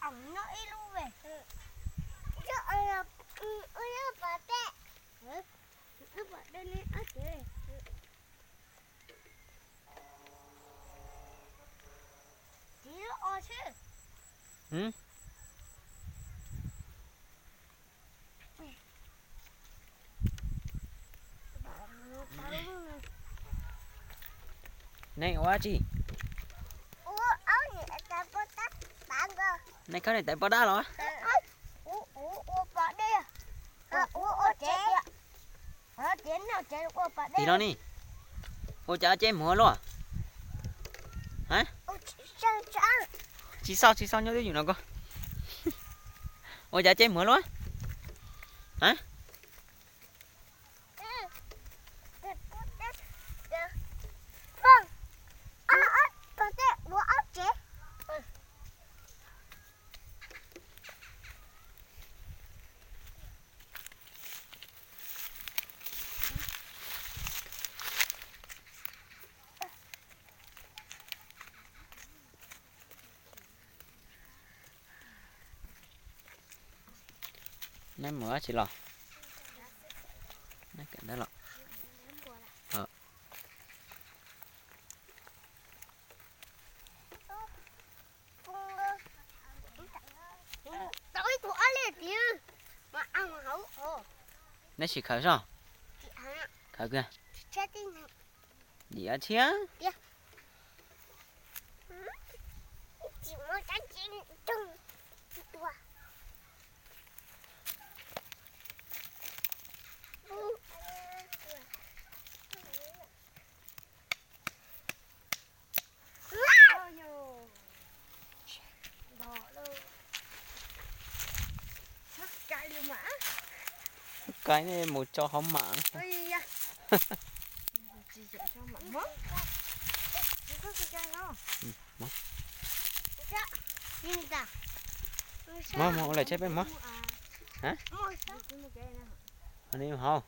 Nyob ib lub ve. Ua lub pas dej. Lub pas dej ne ob cev. Txiv lub o xwb. Nej ua dab tsi? Nej khawb niam tais poj dab los? Tim no ne, ua cas ceb muag luaj? Tsis xauj, tsis xauj, nyob twj ywm no ko. Ua cas ceb muag luaj? Nej mus dab tsi los? Nej kawm ntawv los? Neb sim khaws soj? Khaws kawg. Dim ab txhiab. Kais ne mus tso hauv mam. Mov, mov, ua lawm tshaib peb mov. Hauv.